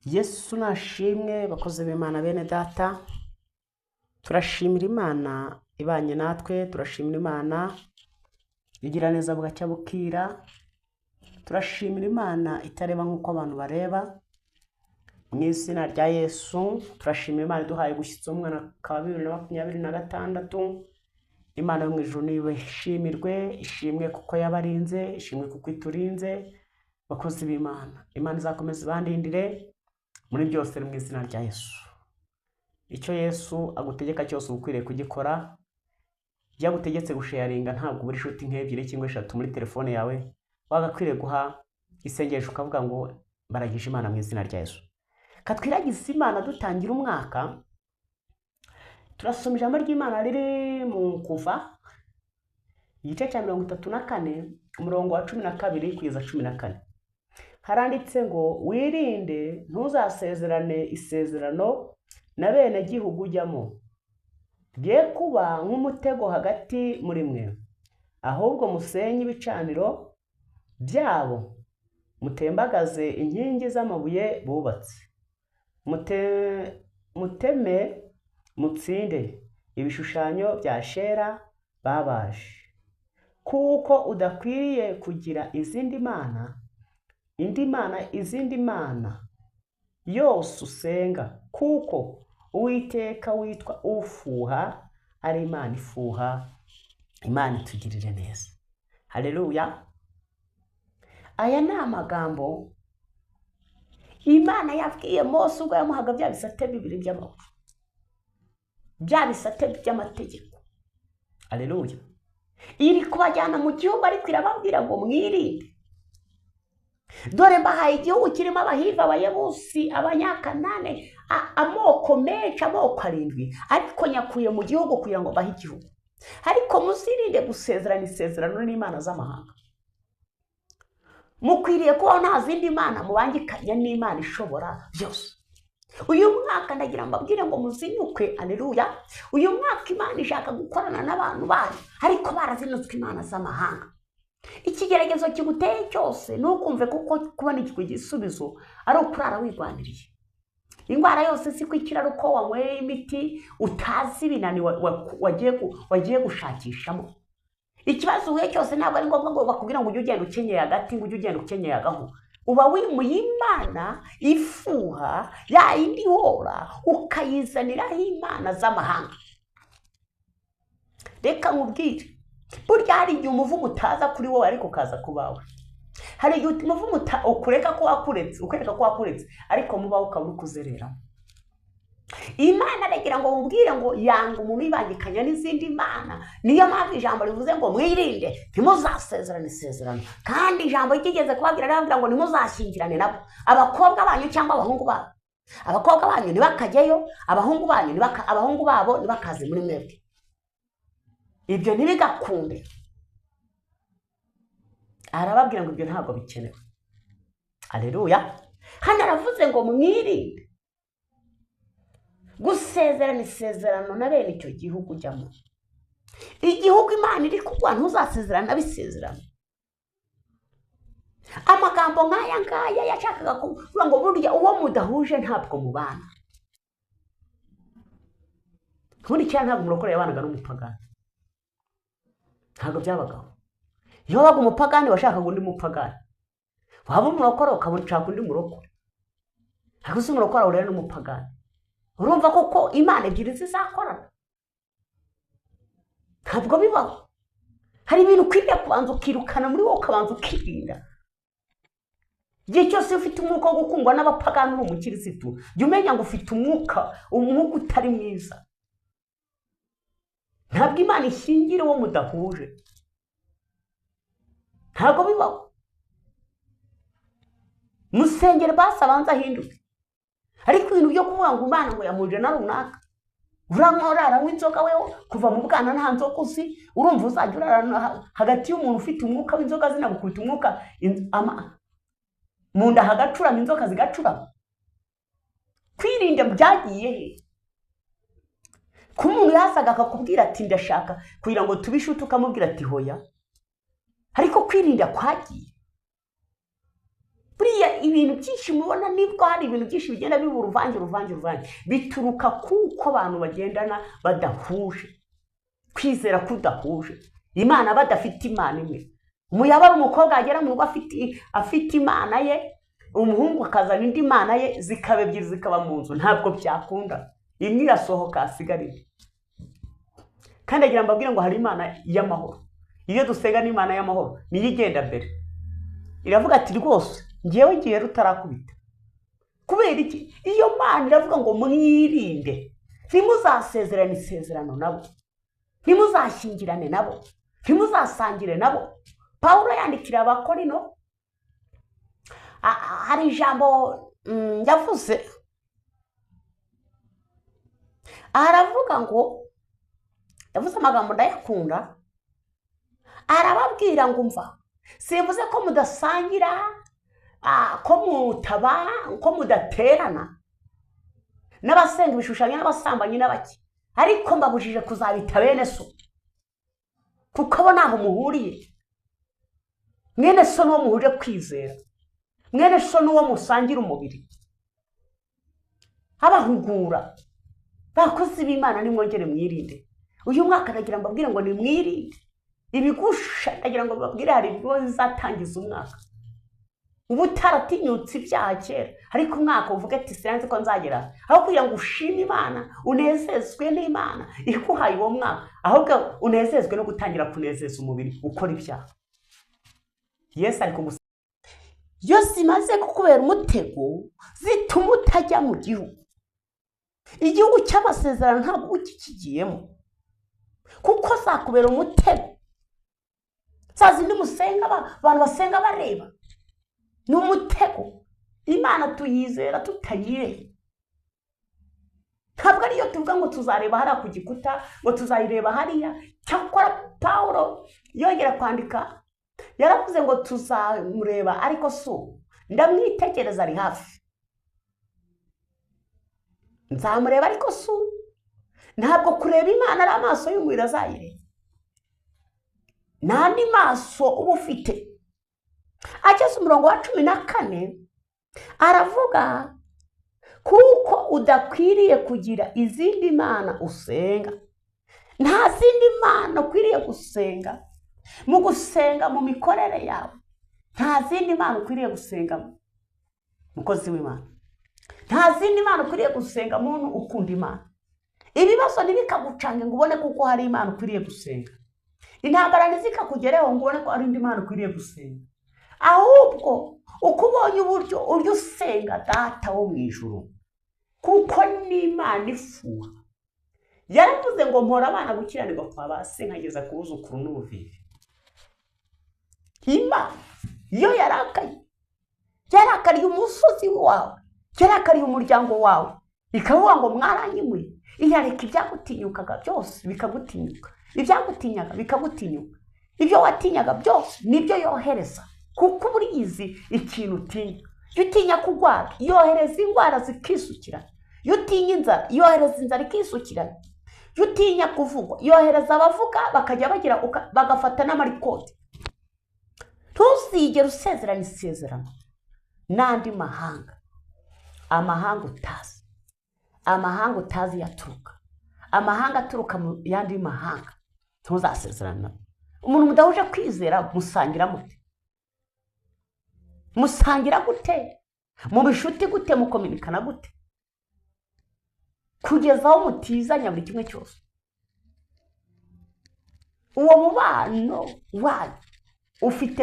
Yesu nashimwe, bakozi b'Imana bene data, turashimira Imana ibanye natwe, turashimira Imana igira neza bugacya bukira, turashimira Imana itareba nk'uko abantu bareba. Mu izina rya Yesu turashimira Imana iduhaye gushyitsa umwaka wa 2026. Imana yo mu ijuru niwe ishimirwe, ishimwe kuko yabarinze, ishimwe kuko iturinze. Bakozi b'Imana, Imana izakomeza ibandindire muri byose mu izina rya Yesu. Icyo Yesu agutegeka cyose uba ukwiriye kugikora. Iyo agutegetse gusharinga ntabwo ubura inshuti nk'ebyiri cyangwa eshatu muri telefone yawe, wagakwiriye guha isengesho ukavuga ngo baragije Imana mu izina rya Yesu. Katwiragize Imana dutangira umwaka, turasoma ijambo ry'Imana riri mu Kuva igice cya 34 umurongo wa 12 kugeza 14. Haranditse ngo wirinde ntuzasezerane isezerano na bene gihugu ujyamo, rye kuba nk'umutego hagati muri mwe, ahubwo musenye ibicaniro byabo, mutembagaze inkingi z'amabuye bubatse, muteme mutsinde ibishushanyo bya Shera babaje, kuko udakwiriye kugira izindi mana izindi mana yose usenga, kuko Uwiteka witwa ufuha ari Imana ifuha. Imana itugirire neza. Haleluya. Aya ni amagambo Imana yabwiye Mose ubwo yamuhaga bya bisate bibiri by'amabuye, bya bisate by'amategeko. Haleluya. Iri kubajyana mu gihugu, ariko irababwira ngo mwirinde. Dore mbahaye igihugu kirimo Abahiva, Abayebusi, Abanyakanane, amoko menshi, amoko 7, ariko nyakuye mu gihugu kugira ngo bahe igihugu. Ariko muzirinde gusezerana isezerano n'imana z'amahanga. Mukwiriye kubaho nta zindi mana mubangikanya n'Imana ishobora byose. Uyu mwaka ndagira mbabwire ngo muzinyukwe. Haleluya. Uyu mwaka Imana ishaka gukorana n'abantu bayo, ariko barazinutswe imana z'amahanga. Ikigeragezo kiguteye cyose ntukumve kuko kubona igisubizo ari ukurara wigwaniriye. Indwara yose si kwikira ari uko wanyweye imiti utazi ibinani wagiye gushakishamo. Ikibazo uhuye cyose ntabwo ari ngombwa ngo bakubwira ngo ujye ugenda ukenyeye agati, ngo ujye ugenda ukenyeye agahu. Uba wimuye Imana ifuha ya indi ihora, ukayizaniraho imana z'amahanga. Reka nkubwire, burya hari igihe umuvumo utaza kuri wowe ariko ukaza ku bawe. Hari igihe umuvumo ukureka ko wakuretse, ukwereka ko wakuretse, ariko mubaho ukaba uri kuzereramo. Imana aragira ngo mubwire ngo yanga umuntu ibangikanya n'izindi mana. Niyo mpamvu ijambo rivuze ngo mwirinde ntimuzasezerane isezerano. Kandi ijambo ryigeze kubabwira ribabwira ngo ntimuzashyingirane nabo, abakobwa banyu cyangwa abahungu babo. Abakobwa banyu ntibakajyeyo, abahungu banyu abahungu babo ntibakaze muri mwebwe. Ibyo ntibigakunde. Arababwira ngo ibyo ntabwo bikenewe. Haleluya. Hano aravuze ngo mwirinde gusezerana isezerano na bene icyo gihugu ujyamo. Igihugu Imana iri kuguha ntuzasezerana bisezerano. Amagambo nk'aya ngaya yashakaga kuvuga ngo burya uwo mudahuje ntabwo mubana. Ubundi kera ntabwo umurokore yabanaga n'umupagani, ntabwo byabagaho. Iyo wabaga umupagani washakaga undi mupagani, waba umurokore ukashaka undi murokore. Ariko si umurokore ahurira n'umupagani, urumva koko Imana ebyiri zizakorana? Ntabwo bibaho. Hari ibintu ukwiriye kubanza ukirukana muri wowe, ukabanza ukirinda. Igihe cyose ufite umwuka wo gukundwa n'abapagani uri umukirisitu, jya umenya ngo ufite umwuka utari mwiza. Ntabwo Imana ishingira uwo mudahuje, ntabwo bibaho. Musengere basi abanza ahinduke. Ariko ibintu byo kuvuga ngo Imana ngo yamuje na runaka, uraranywa inzoga wewe kuva mu bwana nta nzoga uzi, urumva uzajya urara hagati y'umuntu ufite umwuka w'inzoga zinagukubita umwuka mu nda hagacurama, inzoka zigacurama. Kwirinda byagiye he? Ku muntu yasaga akakubwira ati ndashaka kugira ngo tubishute, ukamubwira ati hoya. Ariko kwirinda kwagiye. Buriya ibintu byinshi mubona, nibwo hari ibintu byinshi bigenda biba uruvange uruvange uruvange, bituruka kuko abantu bagendana badahuje kwizera, kudahuje Imana, badafite Imana imwe. Umuyaba umukobwa agera mu rugo afite Imana ye, umuhungu akazana indi mana ye, zikaba ebyiri zikaba mu nzu, ntabwo byakunda. Imwe irasohoka hasigara indi. Kandi agira mbabwire ngo hari Imana y'amahoro. Iyo dusenga n'Imana y'amahoro niyo igenda mbere. Iravuga ati rwose ngewe ngiye rutarakubita. Kubera iki? Iyo Mana iravuga ngo mwirinde, ntimuzasezerane isezerano nabo, ntimuzashyingirane nabo, ntimuzasangire nabo. Pawulo yandikira Abakorino, hari ijambo yavuze, aravuga ngo, yavuze amagambo ndayakunda, arababwira ngo umva, simvuze ko mudasangira, ko mutaba, ko mudaterana n'abasenga ibishushanyo n'abasambanyi n'abaki, ariko mbabujije kuzabita bene so, kuko abo ntaho muhuriye. Mwene so n'uwo muhuje kwizera, mwene so n'uwo musangira umubiri. Abahugura bakozi b'Imana, nimwongere mwirinde. Uyu mwaka ndagira mbabwire ngo nimwirinde ibigusha, ndagira ngo mbabwire hari ibigo bizatangiza umwaka. Ubu utaratinyutse ibyaha kera, ariko umwaka uvuge ati sinzi ko nzagera aho, kugira ngo ushime Imana, unezezwe n'Imana ikuhaye uwo mwaka, ahubwo unezezwe no gutangira kunezeza umubiri ukora ibyaha. Yesu ari kugusa. Iyo zimaze kukubera umutego, zituma utajya mu gihugu. Igihugu cy'amasezerano ntabwo ukikigiyemo, kuko zakubera umutego. Za zindi musenga, abantu basenga bareba, ni umutego. Imana tuyizera tutayireba. Ntabwo ariyo tuvuga ngo tuzareba hariya ku gikuta, ngo tuzayireba hariya. Cyakora Pawulo yongera kwandika, yaravuze ngo tuzamureba ariko si ubu, ndamwitegereza ari hafi, nzamureba ariko si ubu. Ntabwo kureba Imana ari amaso y'umubiri azayireba, n'andi maso uba ufite. Ageze umurongo wa 14 aravuga, kuko udakwiriye kugira izindi mana usenga. Nta zindi mana ukwiriye gusenga. Mu gusenga, mu mikorere yawe, nta zindi mana ukwiriye gusenga, mukozi w'Imana. Nta zindi mana ukwiriye gusenga, muntu ukunda Imana. Ibibazo ntibikagucange ngo ubone kuko hari Imana ukwiriye gusenga. Intambara ntizikakugereho ngo ubone ko hari indi Mana ukwiriye gusenga. Ahubwo uko ubonye uburyo uryo usenga Data wo mu ijuru, kuko n'Imana ifuha. Yaravuze ngo mpora abana gukiranirwa kwa ba se nkageza ku buzukuru n'ubuvivi. Imana iyo yarakaye, yarakariye umusozi wawe, yarakariye umuryango wawe, ikavuga ngo mwaranyimuye, iyareka ibyagutinyukaga byose bikagutinyuka, ibyagutinyaga bikagutinyuka, ibyo watinyaga byose nibyo yohereza. Kuko burizi ikintu utinya. Iyo utinya kurwara, yohereza indwara zikisukirana. Iyo utinya inzara, yohereza inzara ikisukirana. Iyo utinya kuvugwa, yohereza abavuga bakajya bagira bagafata n'amarikoti. Ntuzigere usezerana isezerano n'andi mahanga, amahanga utazi, amahanga utazi yaturuka, amahanga aturuka mu yandi mahanga, ntuzasezerana. Umuntu mudahuje kwizera musangira mute? Musangira gute? Mu bishuti gute? Mukominikana gute? Kugeza aho mutizanya buri kimwe cyose. Uwo mubano wanyu ufite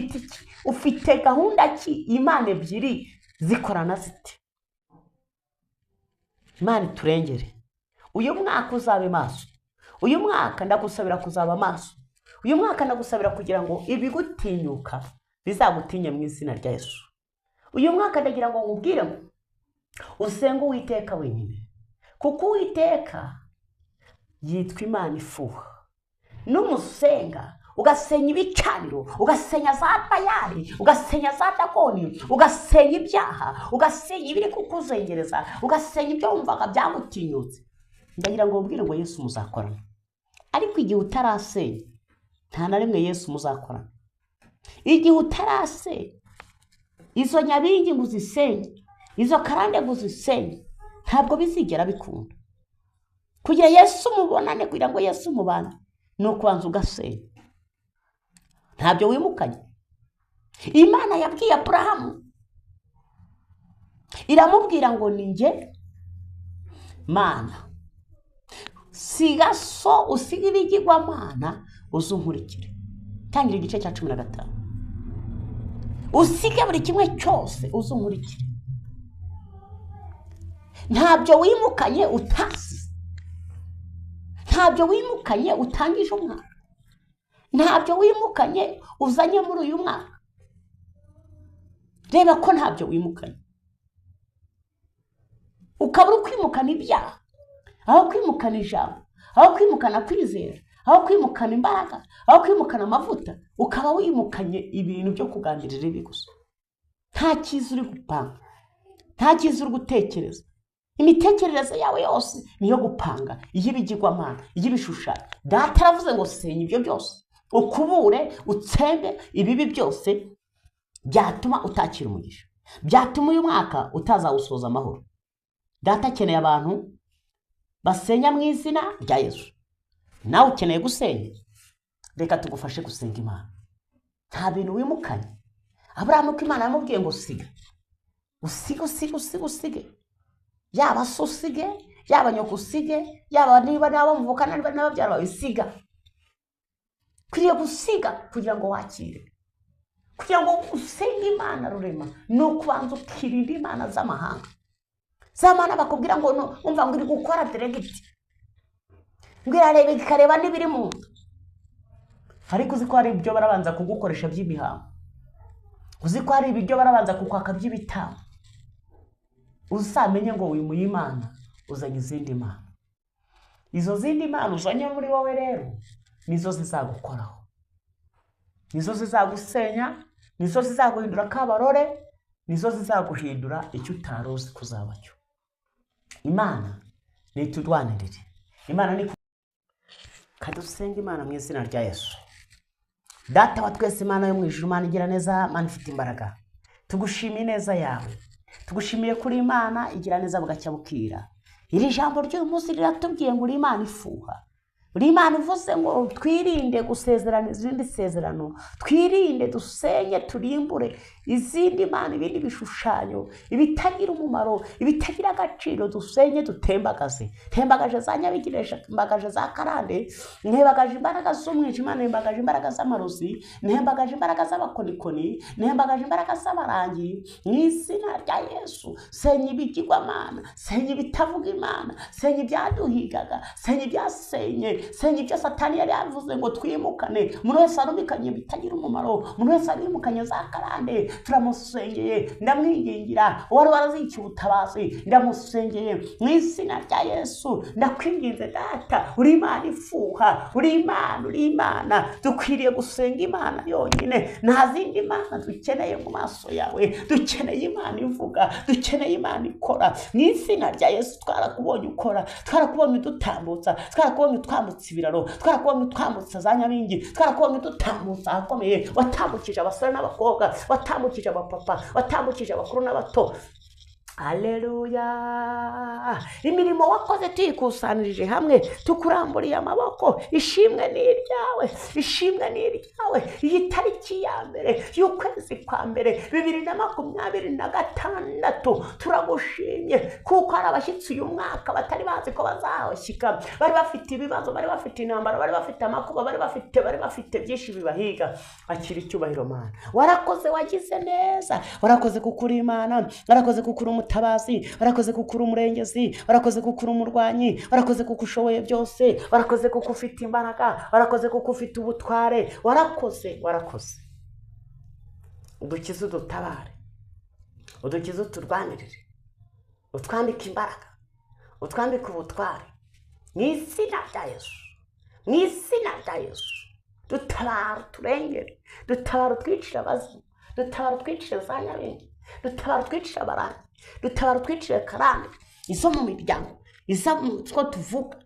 iki? Ufite gahunda ki? Imana ebyiri zikorana zite? Imana iturengere. Uyu mwaka uzabe maso. Uyu mwaka ndagusabira kuzaba maso. Uyu mwaka ndagusabira kugira ngo ibigutinyuka bizagutinye mu izina rya Yesu. Uyu mwaka ndagira ngo nkubwire ngo usenge Uwiteka wenyine, kuko Uwiteka yitwa Imana ifuha. Numusenga ugasenya ibicaniro, ugasenya za Bayali, ugasenya za Dagoni, ugasenya ibyaha, ugasenya ibiri kukuzengereza, ugasenya ibyo wumvaga byagutinyutse, ndagira ngo ubwire ngo Yesu muzakorana. Ariko igihe utarasenya, nta na rimwe Yesu muzakorana. Igihe utarasenya, Izo nyabingi ngo uzisenye, izo karande ngo uzisenye, ntabwo bizigera bikunda. Kugira Yesu mubonane, kugira ngo Yesu mubane, ni ukubanza ugasenya. Ntabyo wimukanye. Imana yabwiye Aburahamu, iramubwira ngo ni njye Mana, siga so, usiga ibigirwamana, uze unkurikire. Tangira igice cya 15. Usige buri kimwe cyose, uze unkurikire. Ntabyo wimukanye utasize, ntabyo wimukanye utangije umwaka, ntabyo wimukanye uzanye muri uyu mwaka. Reba ko ntabyo wimukanye, ukaba uri kwimukana ibyaha, aho kwimukana ijambo, aho kwimukana kwizera, aho kwimukana imbaraga, aho kwimukana amavuta, ukaba wimukanye ibintu byo kuganirira ibi gusa. Nta cyiza uri gupanga, nta cyiza uri gutekereza. Imitekerereze yawe yose niyo gupanga iy'ibigirwamana, iy'ibishushanyo. Data aravuze ngo senya ibyo byose, ukubure, utsembe ibibi byose byatuma utakira umugisha, byatuma uyu mwaka utazawusoza amahoro. Data akeneye abantu basenya mu izina rya Yesu. Nawe ukeneye gusenya, reka tugufashe gusenga Imana. Nta bintu wimukanye. Aburahamu ko Imana yamubwiye ngo siga, usige, usige, usige, usige, yaba so usige, yaba nyoko usige, yaba niba nabo muvukana, niba n'ababyara bawe, siga. Kwiriye gusiga kugira ngo wakire, kugira ngo usenge Imana rurema, ni ukubanza ukirinda imana z'amahanga. Za mana bakubwira ngo no, umva ngo iri gukora diregiti, ngo irareba ikareba n'ibiri mu nda. Ariko uzi ko hari ibyo barabanza kugukoresha by'imihango, uzi ko hari ibyo barabanza kukwaka by'ibitambo. Uzamenye ngo uyu muyimana uzanye izindi mana. Izo zindi mana uzanye muri wowe rero nizo zizagukoraho, nizo zizagusenya, nizo zizaguhindura kabarore, nizo zizaguhindura icyo utari uzi kuzaba cyo. Imana niturwanirire. Imana ni kadusenge Imana mu izina rya Yesu. Data wa twese, Imana yo mu ijuru, Imana igira neza, Imana ifite imbaraga, tugushimiye neza yawe, tugushimiye kuri Imana igira neza bugacya bukira. Iri jambo ry'uyu munsi riratubwiye ngo uri Imana ifuha, uri Imana ivuze ngo twirinde gusezerana izindi sezerano, twirinde dusenye turimbure izindi mana, ibindi bishushanyo, ibitagira umumaro, ibitagira agaciro, dusenye dutembagaze. Tembagaje za nyabigiresha, tembagaje za karande, ntembagaje imbaraga z'umwijima, ntembagaje imbaraga z'amarozi, ntembagaje imbaraga z'abakonikoni, ntembagaje imbaraga z'abarangi. Mu izina rya Yesu, senya ibigirwamana, senya ibitavuga Imana, senya ibyaduhigaga, senya ibyasenye, senya ibyo Satani yari yavuze ngo twimukane. Umuntu wese arumikanye ibitagira umumaro, umuntu wese arimukanye za karande, turamusengeye, ndamwingingira. Uwari warazikiye ubutabazi, ndamusengeye mu izina rya Yesu. Ndakwinginze Data, uri Imana ifuha, uri Imana, uri Imana. Dukwiriye gusenga Imana yonyine, nta zindi mana dukeneye mu maso yawe. Dukeneye Imana ivuga, dukeneye Imana ikora. Mu izina rya Yesu, twarakubonye ukora, twarakubonye udutambutsa, twarakubonye utwambutsa ibiraro, twarakubonye utwambutsa za nyabingi, twarakubonye udutambutsa ahakomeye. Watambukije abasore n'abakobwa, watambukije abapapa, watambukije abakuru n'abato. Haleluya! Imirimo wakoze tuyikusanirije hamwe, tukuramburiye amaboko. Ishimwe ni iryawe, ishimwe ni iryawe. Iyi tariki ya mbere y'ukwezi kwa mbere 2026, turagushimye kuko hari abashyitsi uyu mwaka batari bazi ko bazahashyika, bari bafite ibibazo, bari bafite intambara, bari bafite amakuba, bari bafite byinshi bibahiga. Akira icyubahiro Mana, warakoze, wagize neza, warakoze kuko uri Imana, warakoze kuko uri umutabazi, warakoze kuko uri umurengezi, warakoze kuko uri umurwanyi, warakoze kuko ushoboye byose, warakoze kuko ufite imbaraga, warakoze kuko ufite ubutware, warakoze, warakoze. Udukize udutabare, udukize uturwanirire, utwambike imbaraga, utwambike ubutware, mu izina rya Yesu, mu izina rya Yesu. Dutabara uturengere, dutabara utwicire abazimu, dutabara utwicire za nyabingi, dutabara utwicire abarangi, dutabara utwicire karande, izo mu miryango, izo mu two tuvuga,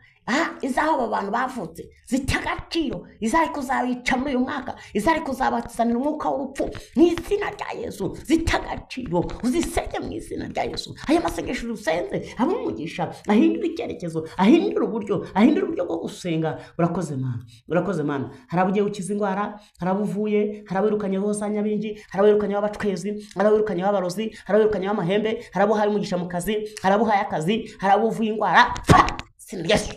Izaho aba bantu bavutse zita agaciro, izari kuzabica muri uyu mwaka, izari kuzabazanira umwuka w'urupfu mu izina rya Yesu, zita agaciro, uzisenge mu izina rya Yesu. Aya masengesho usenze abe umugisha, ahindura icyerekezo, ahindura uburyo, ahindura uburyo bwo gusenga. Urakoze Mana, urakoze Mana. Hari abo ugiye gukiza indwara, hari abo uvuye, hari abo wirukanyeho za nyabingi, hari abo wirukanyeho abacwezi, hari abo wirukanyeho abarozi, hari abo wirukanyeho amahembe, hari abo uhaye umugisha mu kazi, hari abo uhaye akazi, hari abo uvuye indwara. Izina rya Yesu.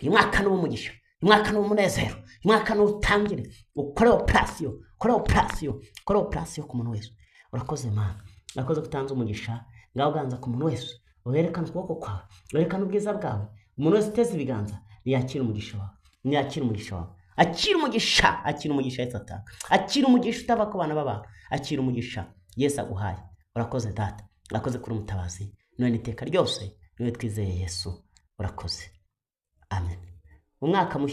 Uyu mwaka ni uw'umugisha, uyu mwaka ni uw'umunezero, uyu mwaka ni uw'utangire, ukore operasiyo, ukore operasiyo, ukore operasiyo ku muntu wese. Urakoze Mana, urakoze ko utanze umugisha, ngaho uganza ku muntu wese, werekane ukuboko kwawe, werekane ubwiza bwawe. Umuntu wese uteze ibiganza ntiyakire umugisha wawe, ntiyakire umugisha wawe. Akira umugisha, akira umugisha Yesu atanga, akira umugisha utava ku bana b'abantu, akira umugisha Yesu aguhaye. Urakoze Data, urakoze kuri umutabazi, none iteka ryose niwe twizeye Yesu. Urakoze. Amen. Umwaka mushya.